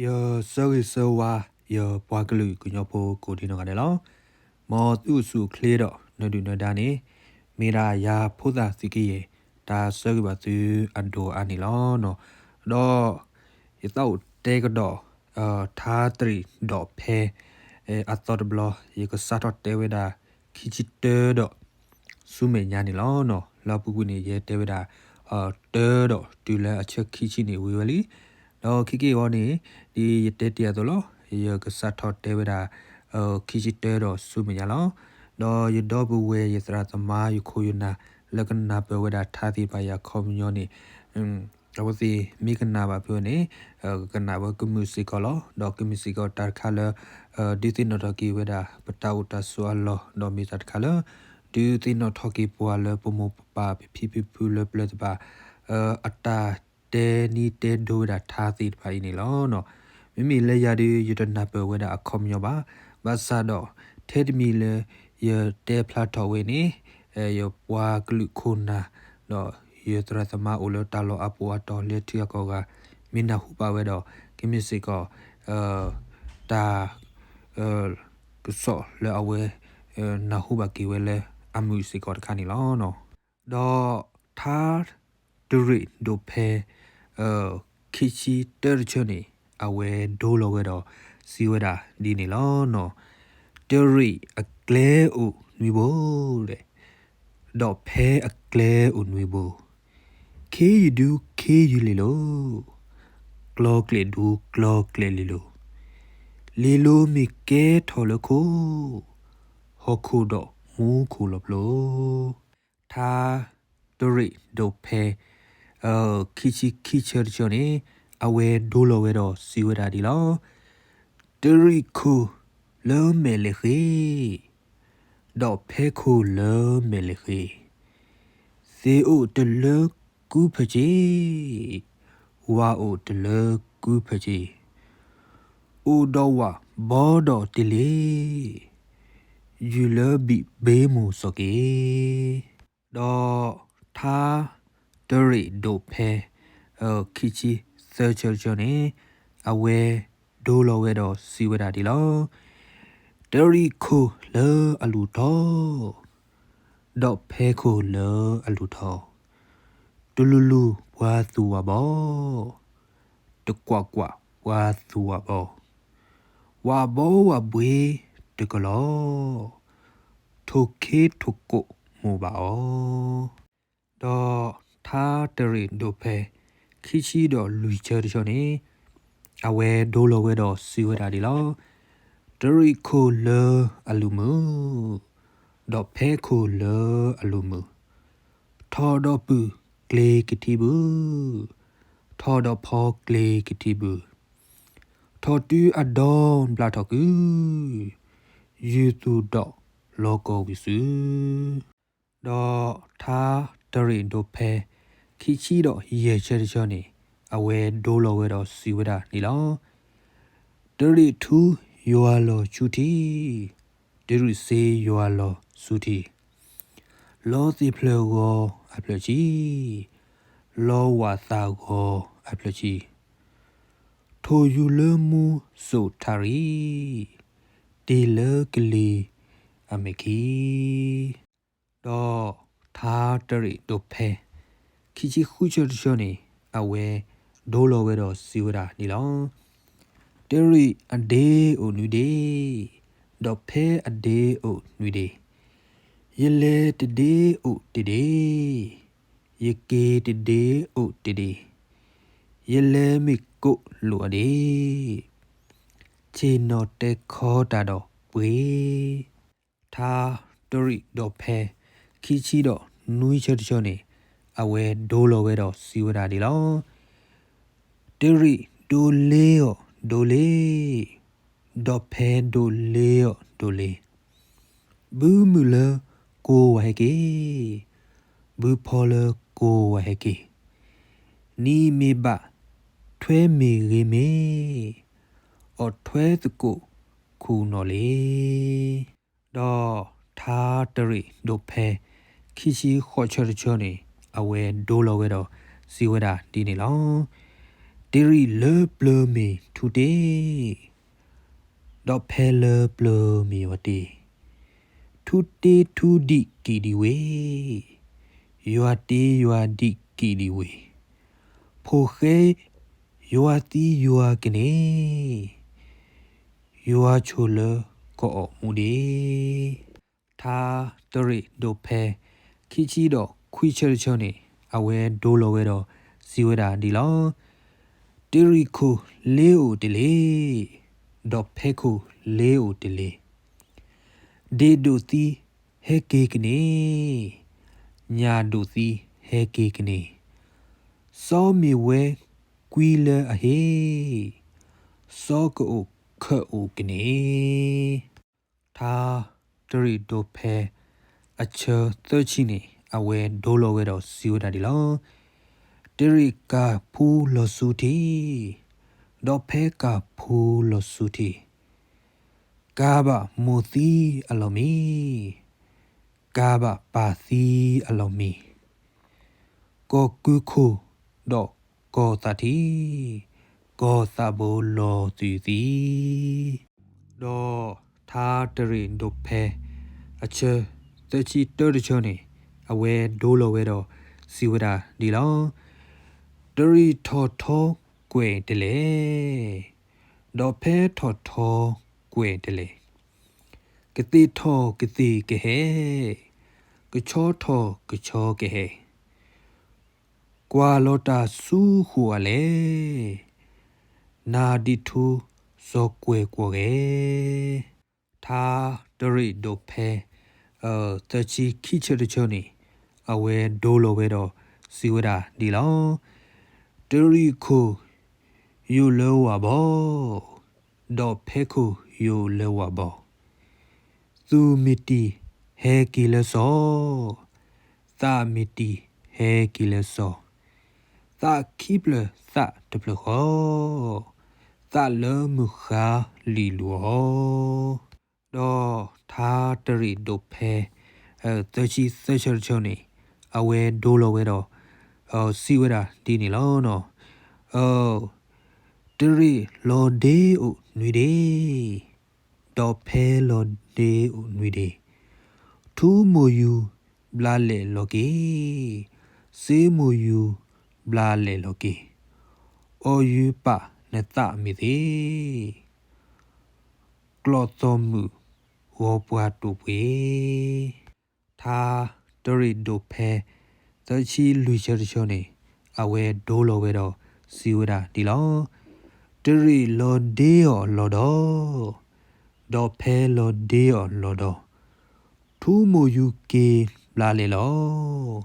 ယဆၢဂ့ၤဆၢဝါ ယပှၤကလုာ်ကညီဖိကိးဒံနီၢ်ဂၤဒဲးလီၤ. မ်သုအိၣ်ဆူၣ်အိၣ်ချ့ဒီးနဒုၣ်နဒါန့ၣ် မ့ၢ်ဒၣ်ယၤဖိသၣ်သုးကယဲၢ် တၢ်ဆၢဂ့ၤဘၣ်သုအဒိၣ်အါန့ၣ်လီၤ. ဒီးယသးအိၣ်တဲကဒီး ထါတရ့ၣ်ဒိးဖဲ အသီတဘျီ ယကစးထီၣ်တဲဝဲဒၣ် ခံဆံတၢဒီးဆူမဲာ်ညါန့ၣ်လီၤ. လၢအပူၤကွံာ်န့ၣ် ယတဲဝဲဒၣ် တၢဒီးတုၤလၢအဆၢခံဆံန့ၣ်ဝံၤဝဲလံ. ဒီးခဲကနံၣ်အံၤန့ၣ် ဒ်ယတဲတ့ၢ်အသိးလီၤ. ယကစးထီၣ်တဲဝဲဒၣ် ခံဆံတၢဒီးဆူမဲာ်ညါလီၤ. ဒီးယဒီပုၢ်ဝဲၢ် ယသရၣ်သမါ ယခိၣ်ယနၢ် လၢကနၢ်ပၢၢ်ဝဲဒၣ်ထါသ့ၣ်တဖၣ်အံၤအခီပညီန့ၣ် အဝဲသ့ၣ်မ့ၢ်ကနၣ်ဘၣ်ဖဲန့ၣ် ကနၣ်ဝဲကမုာ်စ့ၢ်ကီးလီၤ. ဒီးကမ့ၢ်စ့ၢ်ကီးတၢ်တခါလၢ ဒုးသ့ၣ်နီၣ်ထီၣ်က့ၤဝဲဒၣ် ပတၢ်အိၣ်တၢ်ဆိးအလီၢ် ဒီးမ့ၢ်တၢ်တခါလၢ ဒုးသ့ၣ်နီၣ်ထီၣ်က့ၤပှၤလၢပမိၢ်ပပၢ်ပဖံပဖုလၢပျၢၤသ့ၣ်တဖၣ် အတၢ်တဲနံၤတဲဒိဝဲဒၣ်ထါသ့ၣ်တဖၣ်အံၤန့ၣ်လီၤ. မ့မ့ၢ်လၢယၤဒီး ယတနၢ်ပၢၢ်ဝဲဒၣ်အခီပညီဘၣ်. ဘၣ်ဆၣ်ဒီး ထဲတမံၤလၢယတဲဖျါထီၣ်ဝဲန့ၣ် ယပှၤကလုာ်ခိၣ်နၢ် ဒီးယသရၣ်သမါအိၣ်လၢတၢ်လီၢ်အပူၤအတီၢ်လၢထံဂၤကီၢ်ဂၤ မ့ၢ်နၢ်ဟူဘၣ်ဝဲဒီး ကမ့ၢ်စ့ၢ်ကီး တၢ် ကစီၣ်လၢအဝဲ နၢ်ဟူဘၣ်က့ၤဝဲလၢအမုာ်စ့ၢ်ကီးတခါန့ၣ်လီၤ. ဒီးထါတရ့ၣ်ဒိးဖဲ ခံဆံတၢတဆၢန့ၣ် အဝဲဒိလီၤဝဲဒီးစံးဝဲဒၣ်ဒ်န့ၣ်လီၤ. တရ့ၣ်အကျဲအိၣ်နွံဘိ ဒီးဖဲအကျဲအိၣ်နွံဘိ, ခ့ယုၢ်ဒူခ့ယုၢ်လ့ၤလိၤ, ကျီကျဲၢ်ဒူကျီကျဲၢ်လ့ၤလိၤ, လ့ၤလိၤမ့ၢ်ကဲထီၣ်လၢခိၣ်, ဟီၣ်ခိၣ်ဒီးမူခိၣ်လီၤပျိ, ထါတရ့ၣ်ဒိးဖဲ ခံဆံခံဆၢတဆၢန့ၣ် အဝဲဒိလီၤဝဲဒီးစံးဝဲဒၣ်ဒ်လီၤ. တရ့ၣ်ခိၣ်လၢမဲာ်လဲၤဃ့ ဒီးဖဲခိၣ်လၢမဲာ်လဲၤဃ့, သ့ၣ်အိၣ်တလၢကူဖၢၣ်က့, ဝၣ်အိၣ်တလၢကူဖၢၣ်က့, အိၣ်ဒီးဝၣ်ဘီဒီးတ့လ့, ယုၢ်လၢဘံၣ်ဘ့မိၢ်စီၤက့ၤ, ဒီးထါတရ့ၣ်ဒိးဖဲ ခံဆံသၢဆၢတဆၢန့ၣ် အဝဲဒိလီၤဝဲဒီးစံးဝဲဒၣ်ဒ်လီၤ. တရ့ၣ်ခိၣ်လၢအလူၢ်ထီ, ဒီးဖဲခိၣ်လၢအလူၢ်ထီ, တလူလူပှၤသူၣ်ဝၣ်ဘီ, တကွၣ်ကွၣ်ပှၤသူၣ်ဝၣ်ဘီ, ဝၣ်ဘီဝၣ်ဘှ့တကလီၤ, ထိၣ်ခ့ထိၣ်ကိးမိၢ်ဘၣ်အီၤ, ဒီးထါတရ့ၣ်ဒိးဖဲ ခံဆံဒီးလွံၢ်ဆၢတဆၢန့ၣ် အဝဲဒိလီၤဝဲဒီးစံးဝဲဒၣ်ဒ်လီၤ. တရ့ၣ်ခိၣ်လၢအလူၢ်မုာ်, ဒီးဖဲခိၣ်လၢအလူၢ်မုာ်, ထီၣ်ဒီးပုၢ်ကျ့ကထံဘု, ထီၣ်ဒီးဖီကျ့ကထံဘု, ထီၣ်တုၤအဒီဘျၣ်ထီၣ်ကု, ယုၢ်သူၣ်ဒီးလီၤကီၢ်ဝံၤစု ဒီးထါတရ့ၣ်ဒိးဖဲ ခံဆံဒီးယဲၢ်ဆၢတဆၢန့ၣ် အဝဲဒိလီၤဝဲဒီးစံးဝဲဒၣ်ဒ်လီၤ. တရ့ၣ်ထူယွၤလီၤဆူထံ, တရ့ၣ်စ့ယွၤလီၤဆူထံ, လီၤသ့ၣ်ဖျၢၣ်ဂီၤအဖျၢၣ်ဆံ, လီၤဝၣ်သၣ်ဂီၤအဖျၢၣ်ဆံ, ထိၣ်ယူၤလၢမူစိာ်ထးရံၣ်, တ့ၢ်လၢကလံၤအမဲာ်ခံ ဒီးထါတရ့ၣ်ဒိးဖဲ ခံဆံဃုဆၢတဆၢန့ၣ် အဝဲဒိလီၤဝဲဒီးစံးဝဲဒၣ်ဒ်လီၤ. တရ့ၣ်အဒ့အိၣ်နွံဒ့, ဒီးဖဲအဒ့အိၣ်နွံဒ့, ယလဲၤတဒ့အိၣ်တဒ့, ယက့ၤတဒ့အိၣ်တဒ့, ယလဲၤမ့ၢ်ကိးလိာ်အဒ့, ဆ့ၣ်နီၤတဲခီတၢ်ဒီးပှ့ၤ ထါတရ့ၣ်ဒိးဖဲ ခံဆံဒီးနွံဆၢတဆၢန့ၣ် အဝဲဒိလီၤဝဲဒီးစံးဝဲဒၣ်ဒ်လီၤ. တရ့ၣ်ဒိးလ့အီၤဒိးလ့, ဒီးဖဲဒိးလ့အီၤဒိးလ့, ဘုမုၢ်လၢကိးဝဲဟဲက့ၤ, ဘုဖီလၢကိးဝဲဟဲက့ၤ, နံၤမ့ၢ်ဘၣ်ထွဲမ့ၢ်ဂ့ၤမ့ၢ်, အီၣ်ထွဲသကိးခူၣ်နီၣ်လ့ ဒီးထါတရ့ၣ်ဒိးဖဲ ခံဆံဃိးဆၢတဆၢန့ၣ် အဝဲဒိလီၤဝဲဒီးစံးဝဲဒၣ်ဒ်န့ၣ်လီၤ. တရံးလၢပျၢၤမ့ၢ်ထူတ့, ဒီးဖဲလၢပျၢၤမ့ၢ်ယွၤတ့, ထူတ့ထူဒံးကံးဒံးဝ့ၢ်, ယွၤတ့ယွၤဒံးကံးဒံးဝ့ၢ်, ဖိၣ်ဃဲယွၤသံယွၤကန့ၢ်, ယွၤဆိၣ်လၢကအီၣ်မူဒံး. ထါတရံးဒိးဖဲ ခံဆံဒီးခွံဆၢတဆၢန့ၣ် အဝဲဒိလီၤဝဲဒီးစံးဝဲဒၣ်ဒ်လီၤ. တရံးခိၣ်လ့အိၣ်တလ့ၢ်, ဒီးဖဲခိၣ်လ့အိၣ်တလ့ၢ်, ဒ့ၣ်ဒိၣ်သံဟဲက့ၤကန့ၢ်, ညၣ်ဒိၣ်သံဟဲက့ၤကန့ၢ်, စီၤမ့ၢ်ဝဲကွံလၢအဟ့ၣ်, စီၤကအိၣ်ခၢၣ်အိၣ်ကန့ၢ်. ထါတရံးဒိးဖဲ အဆၢသၢဆံန့ၣ် အဝဲဒိလီၤဝဲဒီးစံးဝဲဒၣ်ဒ်လီၤ. တရံးကၤဖူလီၤဆူထံ, ဒီးဖဲကၤဖူလီၤဆူထံ, ကၤဘၣ်မိၢ်သံအလီၢ်မံ, ကၤဘၣ်ပၢ်သံအလီၢ်မံ, ကီၢ်ကုၢ်ခိၣ်ဒီးကီၢ်သးထံ, ကီၢ်သးဘိလီၤသုးသံ. ဒီးထါတရံးဒိးဖဲ အဆၢသၢဆံတၢတဆၢန့ၣ် အဝဲဒိလီၤဝဲဒီးစံးဝဲဒၣ်ဒ်လီၤ. တရံးထီၣ်ထီကွဲာ်တလဲၣ်, ဒီးဖဲထီၣ်ထီကွဲာ်တလဲၣ်, ကသ့ၣ်ထီၣ်ကသ့ၣ်ကဟဲ, ကဆီထီၣ်ကဆီကဟဲ, ကွၢ်လီၤတၢ်ဆူဃိာ်အလဲၣ်, နၤဒံးထူစီၤကွဲၤကွီၢ်ဂဲၤ. ထါတရံးဒိးဖဲ သၢဆံခံဆၢတဆၢန့ၣ် အဝဲဒိလီၤဝဲဒီးစံးဝဲဒၣ်ဒ်လီၤ. တရံးခိၣ်ယိာ်လၢဝၣ်ဘီ, ဒီးဖဲခိၣ်ယိာ်လၢဝၣ်ဘီ, သူၣ်မ့ၢ်တံၢ်ဟဲက့ၤလၢစီၤ, သးမ့ၢ်တံၢ်ဟဲက့ၤလၢစီၤ, သးခံဖျၢၣ်သးတဖျၢၣ်ဃီ, သးလၢမုၢ်ဃါလံၣ်လူၤအီၤ. ဒီးထါတရံးဒိးဖဲ သၢဆံသၢဆၢတဆၢန့ၣ် အဝဲဒိလီၤဝဲဒီး စံးဝဲဒၣ်ဒ်န့ၣ်လီၤ. တရံးလီၤဒ့အိၣ်နွံဒ့, ဒီးဖဲလီၤဒ့အိၣ်နွံဒ့, ထူမိၢ်ယူၤဘျါလဲာ်လီၤက့ၤ, စ့မိၢ်ယူၤဘျါလဲာ်လီၤက့ၤ, အီၣ်ယူၤပာ်နသးမ့ၢ်သ့, ကျီၢ်သီၣ်မုၣ်ဂီၤပှၤတိာ်ပှ့ၤ. ထါတရံးဒိးဖဲ သၢဆံလွံၢ်ဆၢတဆၢန့ၣ် အဝဲဒိလီၤဝဲဒီးစံးဝဲဒၣ်ဒ်လီၤ. တရံးလီၤဒ့အီၤလီၤဒီး, ဒီးဖဲလီၤဒ့အီၤလီၤဒီး, ထူမိၢ်ယူၤက့ၤဘျါလဲာ်လီၤ,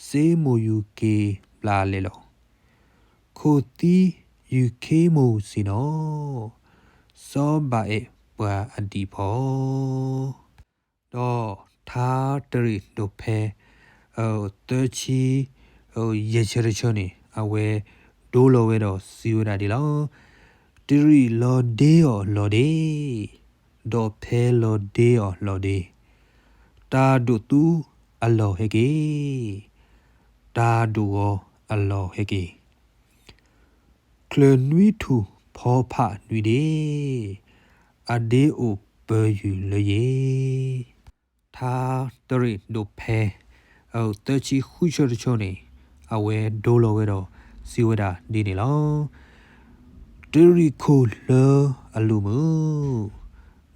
စ့မိၢ်ယူၤက့ၤဘျါလဲာ်လီၤ. ခိၣ်သံယူၤခ့မိၢ်စ့ၢ်နီၤ, စီၤဘၣ်အဲၣ်ပှၤအဒံးဖီ ဒီးထါတရံးဒိးဖဲ သၢဆံယဲၢ်ဆၢတဆၢန့ၣ် အဝဲဒိလီၤဝဲဒီးစံးဝဲဒၣ်ဒ်လီၤ. တရံးလီၤဒ့အီၤလီၤဒ့, ဒီးဖဲလီၤဒ့အီၤလီၤဒ့, တၢ်ဒိၣ်သူအလီၢ်ဟဲက့ၤ, တၢ်ဒိၣ်ဂီၤအလီၢ်ဟဲက့ၤ, ချၢၣ်နွံထူၣ်ဖီဖးနွံဒ့, အဒ့အိၣ်ပၢၤယုၢ်လၢယ့ၢ်. ထါတရံးဒိးဖဲ သၢဆံဃုဆၢတဆၢန့ၣ် အဝဲဒိလီၤဝဲဒီးစံးဝဲဒၣ်ဒ်န့ၣ်လီၤ. တရံးခိၣ်လၢအလိၤမုၢ်,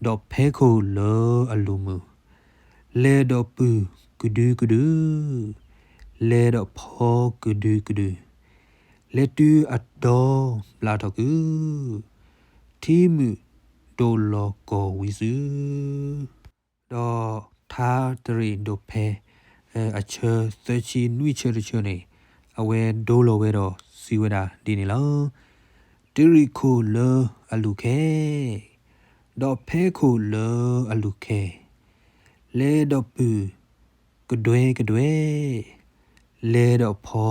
ဒီးဖဲခိၣ်လၢအလိၤမုၢ်, လဲၤဒီးပုၢ်ကဒုကဒု, လဲၤဒီးဖီကဒုကဒု, လဲၤတုၤအဒီဘျါထီၣ်ကု, ထံမုၢ်ဒိၣ်လီၤကီၢ်ဝံၤစု ဒီးထါတရံးဒိးဖဲ အဆၢသၢဆံနွံဆၢတဆၢန့ၣ် အဝဲဒိလီၤဝဲဒီးစံးဝဲဒၣ်ဒ်န့ၣ်လီၤ. တရံးခိၣ်လၢအလူၤခဲ, ဒီးဖဲခိၣ်လၢအလူၤခဲ, လဲၤဒီးပုၢ်ကဒွဲကဒွဲ, လဲၤဒီးဖီ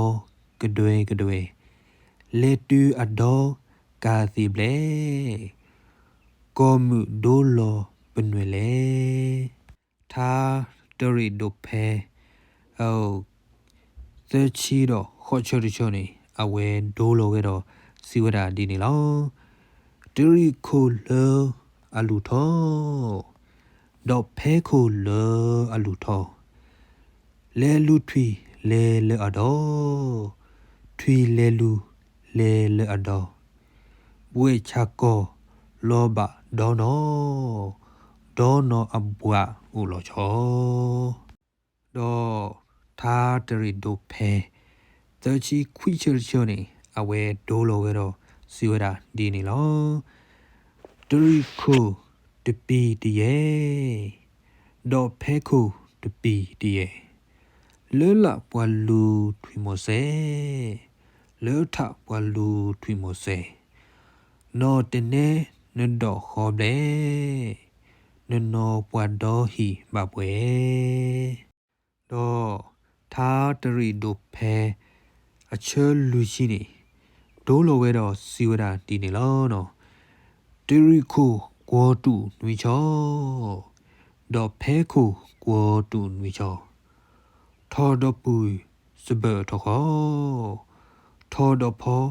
ကဒွဲကဒွဲ, လဲၤတုၤအဒီကၤသ့ဘျဲၣ်, ကီၢ်မုၢ်ဒိလီၤပနွဲၢ်လဲၣ်. ထါတရံးဒိးဖဲ သၢဆံဒီးဃိးဆၢတဆၢန့ၣ် အဝဲဒိလီၤဝဲဒီး စံးဝဲဒၣ်ဒ်န့ၣ်လီၤ. တရံးခိၣ်လၢအလူၤထီၣ်, ဒီးဖဲခိၣ်လၢအလူၤထီၣ်, လဲၤလူၤထွံၣ်လဲၤလၢအဒီ, ထွံၣ်လဲၤလူၤလဲၤလၢအဒီ, ဘှဲးဆၣ်ကီၢ်လီၤဘၣ်ဒီနီၤ, ဒီနီၤအဘှၣ်အိၣ်လီၤဆီ. ဒီးထါတရံးဒိးဖဲ သၢဆံခွံဆၢတဆၢန့ၣ် အဝဲဒိလီၤဝဲဒီးစံးဝဲဒၣ်ဒ်န့ၣ်လီၤ. တရံးခိၣ်တပံၤတယဲၢ်, ဒီးဖဲခိၣ်တပံၤတယဲၢ်, လၢလၣ်ပှၤလူၤထွံၣ်မိၤစဲး, လၢထးပှၤလူၤထွံၣ်မိၤစဲး, နီၢ်တနဲနဒီးဃီဘျဲၣ်, နနီၤပှၤဒီဟံၣ်ဘၣ်ပှဲၤ. ဒီးထါတရံးဒိးဖဲ အဆၢလွံၢ်ဆံန့ၣ် ဒိလီၤဝဲဒီးစံးဝဲဒၣ်ဒ်န့ၣ်လီၤ. တရံးခိၣ်ကွီၤတူာ်နွံဆီ, ဒီးဖဲခိၣ်ကွီၤတူာ်နွံဆီ, ထီၣ်ဒီးပုၢ်စဘၢၣ်ထီၣ်ဃီ, ထီၣ်ဒီးဖီ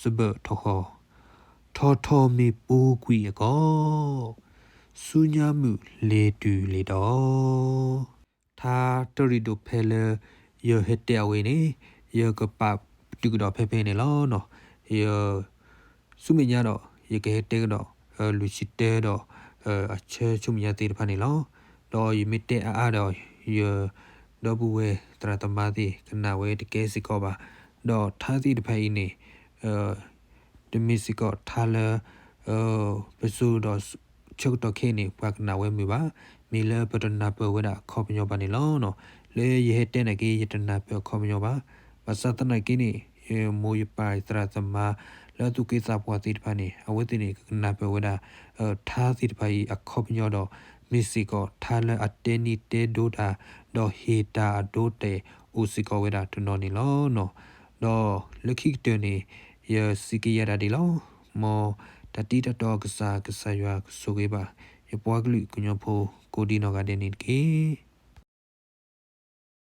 စဘၢၣ်ထီၣ်ဃီ, ထီၣ်ထီၣ်မ့ၢ်ပူၤကွံာ်အကီၢ်, ဆူညါမုၢ်လ့ၤတုၤလ့ၤဒီး ထါတရံးဒိးဖဲလၢ ယဟဲတဲအဝဲန့ၣ် ယကပာ်ပတုာ်ကဒီးဖဲဖဲန့ၣ်လီၤ. ယ ဆူမဲာ်ညါဒီး ယကဟဲတဲကဒီး လွံၢ်ဆံတၢဒီး အဆၢဆူမဲာ်ညါသ့ၣ်တဖၣ်န့ၣ်လီၤ. ဒီးယမ့ၢ်တဲအါအါဒီး ယဒီပုၢ်ဝဲၢ်သရၣ်သမါသ့ၣ် ကနၣ်ဝဲတကဲစ့ၢ်ကီးဘၣ်. ဒီးထါသ့ၣ်တဖၣ်အံၤန့ၣ် တမ့ၢ်စ့ၢ်ကီးထါလၢ ပစိၤဒီးဆၢကတီၢ်ခဲအံၤန့ၣ် ပှၤကနၣ်ဝဲမုာ်ဘၣ်. မ့ၢ်လၢပတနၢ်ပၢၢ်ဝဲဒၣ်အခီပညီဘၣ်န့ၣ်လီၤ. လၢယဟဲတဲနာ်က့ ယတနၢ်ပၢၢ်အခီပညီဘၣ်. ဘၣ်ဆၣ်သနာ်က့န့ၣ် ယမိၢ်ယပၢ်ယသရၣ်သမါ လၢသူၣ်က့သးပှၢ်သ့ၣ်တဖၣ်န့ၣ် အဝဲသ့ၣ်န့ၣ် ကကနၢ်ပၢၢ်ဝဲဒၣ် ထါသ့ၣ်တဖၣ်အံၤအခီပညီဒီး မ့ၢ်စ့ၢ်ကီးထါလၢအတဲနံၤတဲဒိတၢ် ဒီးဟ့ၣ်တၢ်အဒိတဲာ်အိၣ်စ့ၢ်ကီးဝဲဒၣ်တနီၤန့ၣ်လီၤ. ဒီးလၢခံကတၢၢ်န့ၣ် ယစံးက့ၤယၤဒၣ်ဒ်လီၤ. မ်တၢ်တံၤတၢ်တီကစၢ် ကစၢ်ယွၤကဆိၣ်ဂ့ၤဘၣ် ယပှၤကလုာ်ကညီဖိကိးဒံနီၢ်ဂၤဒဲးန့ၣ်တက့ၢ်.